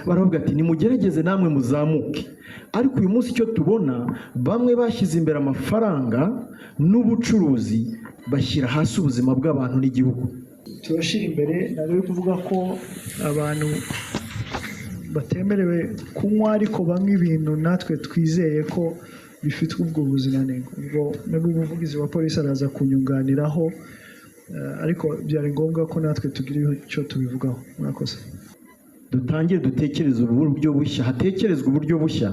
Baravuga ati: "Nimugerageze namwe muzamuke." Ariko uyu munsi icyo tubona, bamwe bashyize imbere amafaranga n'ubucuruzi, bashyira hasi ubuzima bw'abantu n'igihugu. Turashyira imbere, ntabwo ari kuvuga ko abantu batemerewe kunywa, ariko banywa ibintu natwe twizeye ko bifite ubwo buziranenge. Ubwo nabwo umuvugizi wa polisi araza kunyunganiraho, ariko byari ngombwa ko natwe tugira icyo tubivugaho. Murakoze. Dutangire dutekereze uburyo bushya, hatekerezwe uburyo bushya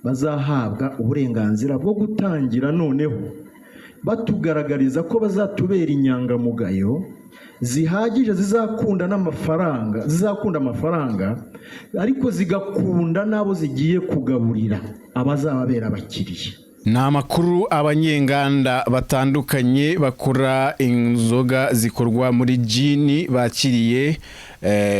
bazahabwa uburenganzira bwo gutangira, noneho batugaragariza ko bazatubera inyangamugayo zihagije, zizakunda n'amafaranga, zizakunda amafaranga ariko zigakunda n'abo zigiye kugaburira, abazababera abakiriya. Ni amakuru abanyenganda batandukanye bakora inzoga zikorwa muri gin bakiriye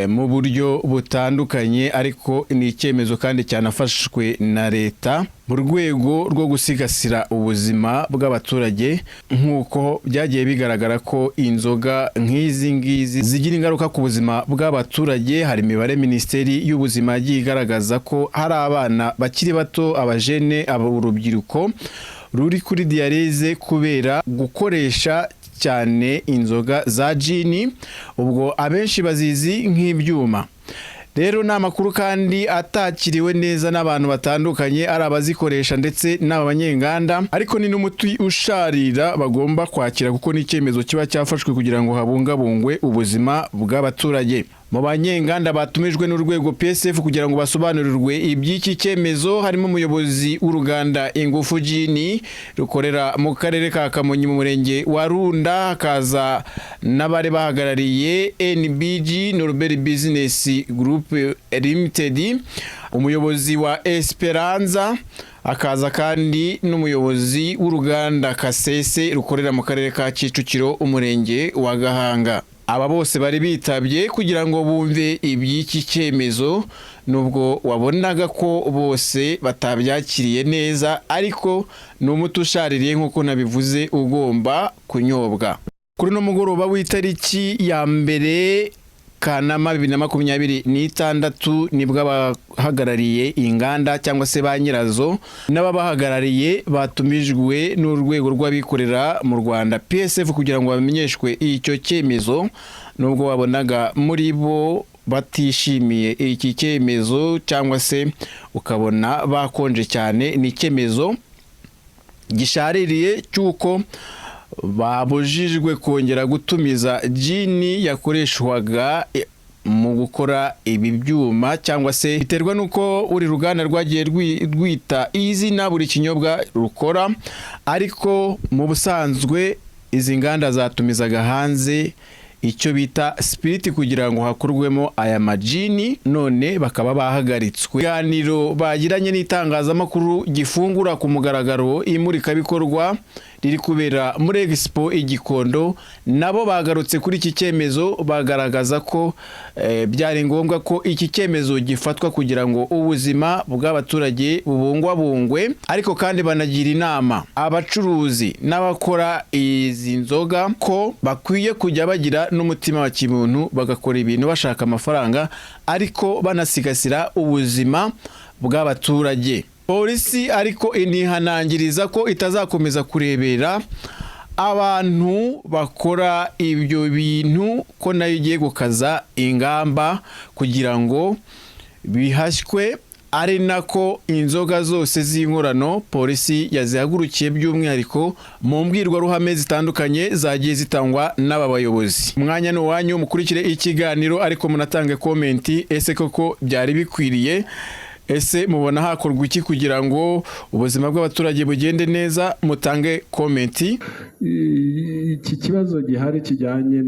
mu buryo butandukanye, ariko ni icyemezo kandi cyanafashwe na leta mu rwego rwo gusigasira ubuzima bw'abaturage, nk'uko byagiye bigaragara ko inzoga nk'izi ngizi zigira ingaruka ku buzima bw'abaturage. Hari imibare Minisiteri y'Ubuzima yagiye igaragaza ko hari abana bakiri bato, abajene, aba urubyiruko ruri kuri dialyse kubera gukoresha cyane inzoga za gin, ubwo abenshi bazizi nk'ibyuma. Rero ni amakuru kandi atakiriwe neza n'abantu batandukanye, ari abazikoresha ndetse n'aba banyenganda, ariko ni n'umuti usharira bagomba kwakira, kuko ni icyemezo kiba cyafashwe kugira ngo habungabungwe ubuzima bw'abaturage. Mu banyenganda batumijwe n'urwego PSF kugira ngo basobanurirwe iby'iki cyemezo, harimo umuyobozi w'uruganda Ingufu Gin rukorera mu karere ka Kamonyi mu murenge wa Runda, hakaza n'abari bahagarariye NBG, Norbert Business Group Limited, umuyobozi wa Esperanza, akaza kandi n'umuyobozi w'uruganda Kasese rukorera mu karere ka Kicukiro, umurenge wa Gahanga. Aba bose bari bitabye kugira ngo bumve iby'iki cyemezo, nubwo wabonaga ko bose batabyakiriye neza, ariko ni umuti ushaririye nk'uko nabivuze ugomba kunyobwa. Kuri uno mugoroba w'itariki ya 1 Kanama 2026, nibwo abahagarariye inganda cyangwa se ba nyirazo n'ababahagarariye batumijwe n'urwego rw'abikorera mu Rwanda PSF kugira ngo bamenyeshwe icyo cyemezo. Nubwo wabonaga muri bo batishimiye iki cyemezo cyangwa se ukabona bakonje cyane, ni icyemezo gishaririye cy'uko babujijwe kongera gutumiza gin yakoreshwaga mu gukora ibi byuma, cyangwa se biterwa n'uko buri ruganda rwagiye rwita izina buri kinyobwa rukora. Ariko mu busanzwe izi nganda zatumizaga hanze icyo bita spirit kugira ngo hakorwemo aya magin, none bakaba bahagaritswe. Ibiganiro bagiranye n'itangazamakuru gifungura ku mugaragaro imurikabikorwa riri kubera muri Expo i Gikondo, nabo bagarutse kuri iki cyemezo, bagaragaza ko byari ngombwa ko iki cyemezo gifatwa kugira ngo ubuzima bw'abaturage bubungwabungwe, ariko kandi banagira inama abacuruzi n'abakora izi nzoga ko bakwiye kujya bagira n'umutima wa kimuntu, bagakora ibintu bashaka amafaranga ariko banasigasira ubuzima bw'abaturage. Polisi ariko inihanangiriza ko itazakomeza kurebera abantu bakora ibyo bintu, ko nayo igiye gukaza ingamba kugira ngo bihashywe, ari nako inzoga zose z'inkorano polisi yazihagurukiye, by'umwihariko mu mbwirwaruhame zitandukanye zagiye zitangwa n'aba bayobozi. Umwanya ni uwanyu, mukurikire ikiganiro ariko munatange comment. Ese koko byari bikwiriye? Ese mubona hakorwa iki kugira ngo ubuzima bw'abaturage bugende neza? Mutange comment. Iki kibazo gihari kijyanye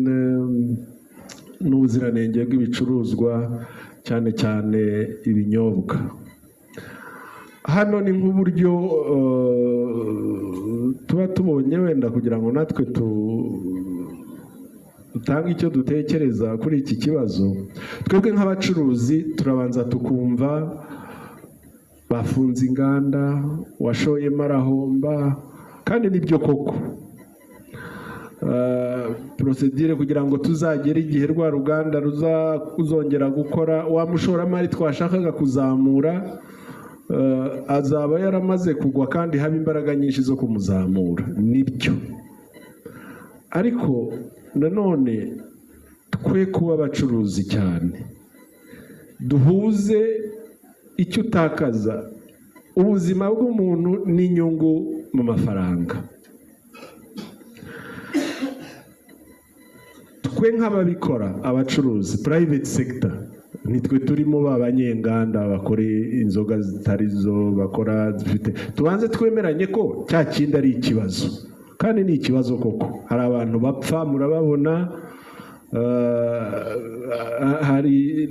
n'ubuziranenge bw'ibicuruzwa, cyane cyane ibinyobwa, hano ni nk'uburyo tuba tubonye wenda kugira ngo natwe dutange icyo dutekereza kuri iki kibazo. Twebwe nk'abacuruzi turabanza tukumva bafunze inganda, washoyemo arahomba, kandi nibyo koko. Procédure kugira ngo tuzagere igihe rwa ruganda ruzongera gukora, wa mushoramari twashakaga kuzamura azaba yaramaze kugwa, kandi haba imbaraga nyinshi zo kumuzamura. Nibyo, ariko nanone twe kuba abacuruzi cyane, duhuze icyo utakaza, ubuzima bw'umuntu n'inyungu mu mafaranga. Twe nk'ababikora, abacuruzi, private sector, nitwe turimo ba banyenganda bakora inzoga zitari zo bakora zifite. Tubanze twemeranye ko cya kindi ari ikibazo, kandi ni ikibazo koko. Hari abantu bapfa, murababona, hari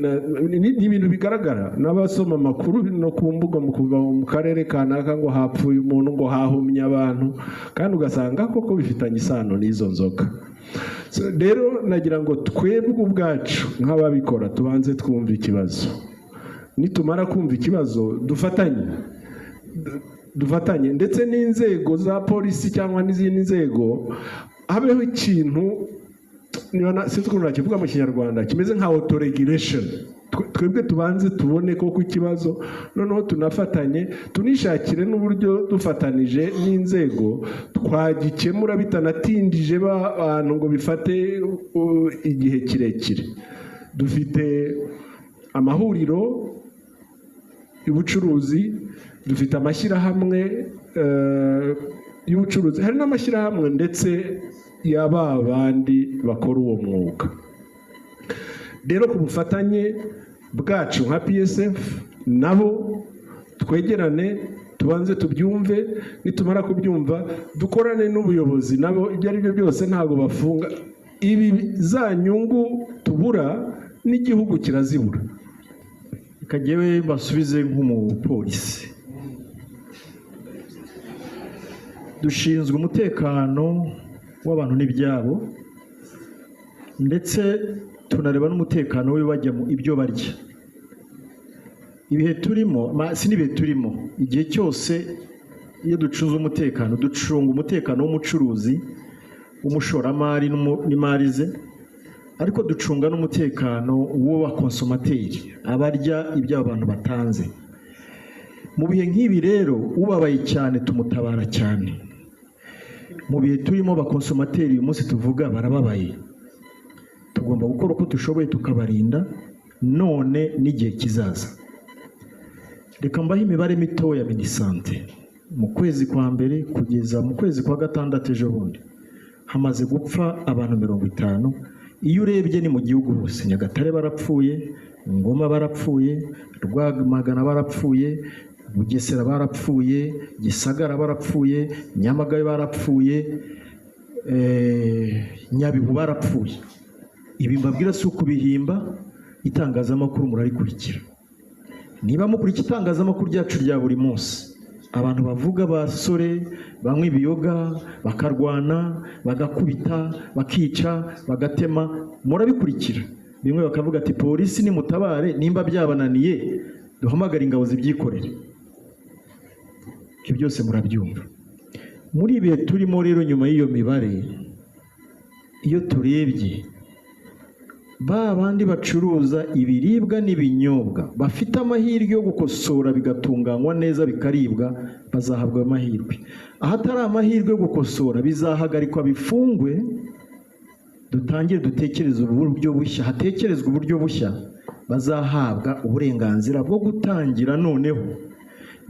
ni ibintu bigaragara n'abasoma amakuru no ku mbuga, mu kuva mu karere kanaka ngo hapfuye umuntu, ngo hahumye abantu, kandi ugasanga koko bifitanye isano n'izo nzoga. So, rero nagira ngo twebwe ubwacu nk'ababikora tubanze twumve ikibazo. Nitumara kumva ikibazo, dufatanye ndetse n'inzego za polisi cyangwa n'izindi nzego, habeho ikintu, niba sinzi ukuntu nakivuga mu Kinyarwanda, kimeze nka autoregulation. Twebwe tubanze tubone koko ikibazo, noneho tunafatanye, tunishakire n'uburyo dufatanije n'inzego twagikemura bitanatindije abantu ngo bifate igihe kirekire. Dufite amahuriro y'ubucuruzi, dufite amashyirahamwe y'ubucuruzi, hari n'amashyirahamwe ndetse ya ba bandi bakora uwo mwuga. Rero ku bufatanye bwacu nka PSF nabo, twegerane, tubanze tubyumve. Nitumara kubyumva, dukorane n'ubuyobozi nabo. Ibyo ari byo byose ntabwo bafunga ibi, za nyungu tubura n'igihugu kirazibura. Reka jyewe basubize nk'umupolisi. Dushinzwe umutekano w'abantu n'ibyabo, ndetse tunareba n'umutekano w'ibajya mu ibyo barya. Ibihe turimo, si n'ibihe turimo, igihe cyose iyo ducunze umutekano, ducunga umutekano w'umucuruzi, w'umushoramari n'imari ze, ariko ducunga n'umutekano w'abaconsommateurs, abarya ibyo abo bantu batanze. Mu bihe nk'ibi rero, ubabaye cyane tumutabara cyane. Mu bihe turimo, abaconsommateurs uyu munsi tuvuga barababaye, tugomba gukora uko dushoboye tukabarinda none n'igihe kizaza. Reka mbahe imibare mitoya. MINISANTE, mu kwezi kwa mbere kugeza mu kwezi kwa gatandatu ejo bundi, hamaze gupfa abantu 50. Iyo urebye ni mu gihugu hose: Nyagatare barapfuye, Ngoma barapfuye, Rwamagana barapfuye, Bugesera barapfuye, Gisagara barapfuye, Nyamagabe barapfuye, Nyabihu barapfuye. Ibi mbabwira si ukubihimba, itangazamakuru murarikurikira. Niba mukurikira itangazamakuru ryacu rya buri munsi, abantu bavuga, abasore banywa ibiyoga bakarwana, bagakubita, bakica, bagatema, murabikurikira. Bimwe bakavuga ati: "Polisi nimutabare, nimba byabananiye duhamagare ingabo zibyikorere." Ibyo byose murabyumva. Muri ibihe turimo rero, nyuma y'iyo mibare, iyo turebye ba bandi bacuruza ibiribwa n'ibinyobwa bafite amahirwe yo gukosora bigatunganywa neza bikaribwa, bazahabwa amahirwe. Ahatari amahirwe yo gukosora, bizahagarikwa, bifungwe, dutangire dutekereze uburyo bushya, hatekerezwe uburyo bushya bazahabwa uburenganzira bwo gutangira, noneho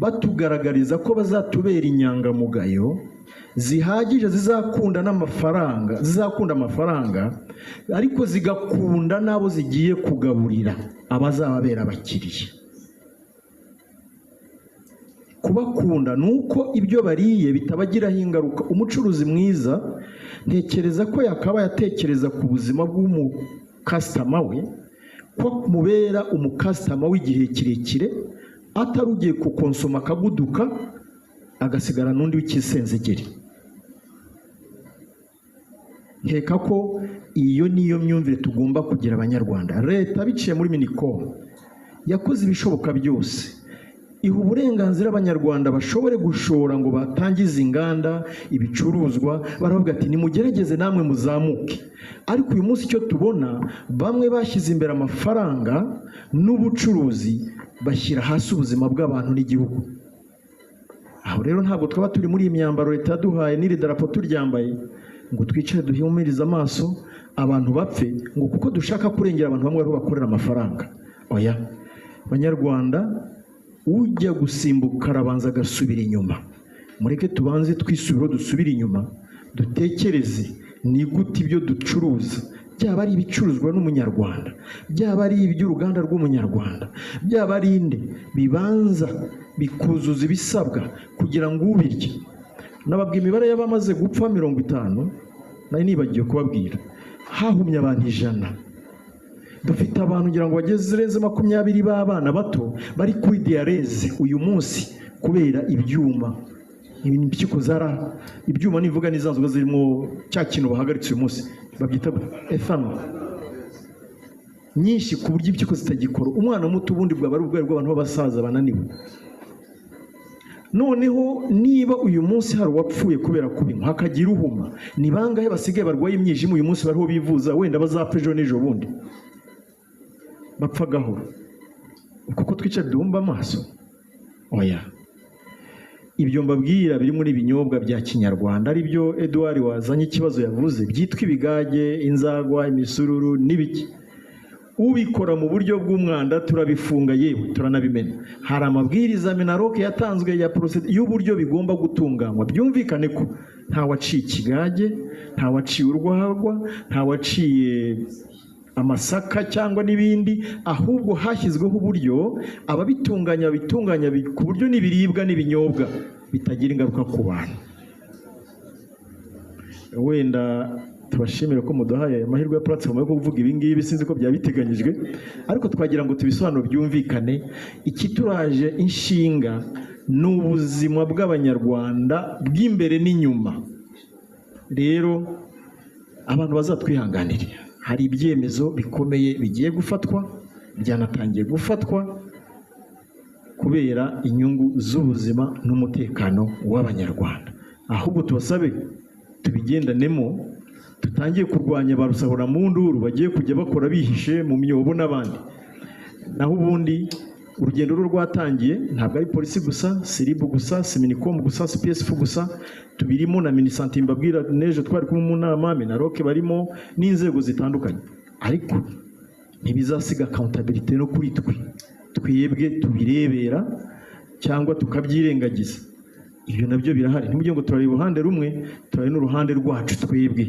batugaragariza ko bazatubera inyangamugayo zihagije, zizakunda n'amafaranga, zizakunda amafaranga ariko zigakunda n'abo zigiye kugaburira, abazababera abakiriya. Kubakunda ni uko ibyo bariye bitabagiraho ingaruka. Umucuruzi mwiza, ntekereza ko yakabaye atekereza ku buzima bw'umucustomer we, ko mubera umucustomer w'igihe kirekire, atari ugiye kukonsoma akaguduka agasigara n'undi w'ikisenzegeri. Nkeka ko iyo niyo myumvire tugomba kugira abanyarwanda. Leta biciye muri MINICOM yakoze ibishoboka byose. Iha uburenganzira Abanyarwanda bashobore gushora ngo batangize inganda, ibicuruzwa. Baravuga ati: "Nimugerageze namwe muzamuke." Ariko uyu munsi icyo tubona, bamwe bashyize imbere amafaranga n'ubucuruzi, bashyira hasi ubuzima bw'abantu n'igihugu. Aho rero ntabwo twaba turi muri iyi myambaro leta yaduhaye n'iri darapo turyambaye ngo twicare duhumirize amaso abantu bapfe, ngo kuko dushaka kurengera abantu bamwe bariho bakorera amafaranga. Oya, Banyarwanda, ujya gusimbuka arabanza agasubira inyuma. Mureke tubanze twisubireho, dusubire inyuma, dutekereze: ni gute ibyo ducuruza, byaba ari ibicuruzwa n'Umunyarwanda, byaba ari iby'uruganda rw'Umunyarwanda, byaba ari inde, bibanza bikuzuza ibisabwa kugira ngo ubirye? Nababwiye imibare y'abamaze gupfa 50, nari nibagiwe kubabwira hahumye abantu 100. Dufite abantu ngira ngo bageze renze 20 b'abana bato bari kuri dialyse uyu munsi kubera ibyuma, impyiko zara ibyuma. Nivuga ni za nzoga zirimo cya kintu bahagaritse uyu munsi, babyita ethanol nyinshi, ku buryo impyiko zitagikora. Umwana muto, ubundi bwaba ari ubwayi bw'abantu b'abasaza bananiwe. Noneho niba uyu munsi hari uwapfuye kubera kubinywa, hakagira uhuma, ni bangahe basigaye barwaye imyijima uyu munsi bariho bivuza, wenda bazapfa ejo n'ejo bundi, bapfa gahoro kuko twicaye duhumba amaso? Oya. Ibyo mbabwira biri muri ibinyobwa bya kinyarwanda, ari byo Edouard wazanye ikibazo yavuze, byitwa ibigage, inzagwa, imisururu n'ibiki. Ubikora mu buryo bw'umwanda turabifunga, yewe turanabimena. Hari amabwiriza MINALOC yatanzwe ya procédure y'uburyo bigomba gutunganywa. Byumvikane ko nta waciye ikigage, nta waciye urwagwa, nta waciye amasaka cyangwa n'ibindi, ahubwo hashyizweho uburyo ababitunganya babitunganya ku buryo n'ibiribwa n'ibinyobwa bitagira ingaruka ku bantu. Wenda tubashimire ko muduhaye aya mahirwe ya platform yo kuvuga ibi ngibi. Sinzi ko byaba biteganyijwe, ariko twagira ngo tubisobanure byumvikane. Ikituraje inshinga ni ubuzima bw'Abanyarwanda bw'imbere n'inyuma. Rero abantu bazatwihanganire, hari ibyemezo bikomeye bigiye gufatwa, byanatangiye gufatwa, kubera inyungu z'ubuzima n'umutekano w'Abanyarwanda. Ahubwo tubasabe tubigendanemo, tutangiye kurwanya ba rusahura mu nduru bagiye kujya bakora bihishe mu myobo n'abandi. Naho ubundi urugendo rwo rwatangiye. Ntabwo ari polisi gusa, si RIB gusa, si MINICOM gusa, si PSF gusa, tubirimo na MINISANTE. Mbabwira n'ejo twari kumwe mu nama, MINALOC barimo n'inzego zitandukanye. Ariko ntibizasiga accountability no kuri twe twebwe tubirebera cyangwa tukabyirengagiza. Ibyo nabyo birahari. Ntimujye ngo turareba uruhande rumwe, turareba n'uruhande rwacu. Twebwe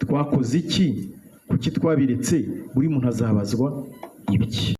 twakoze iki? Kuki twabiretse? Buri muntu azabazwa ibye.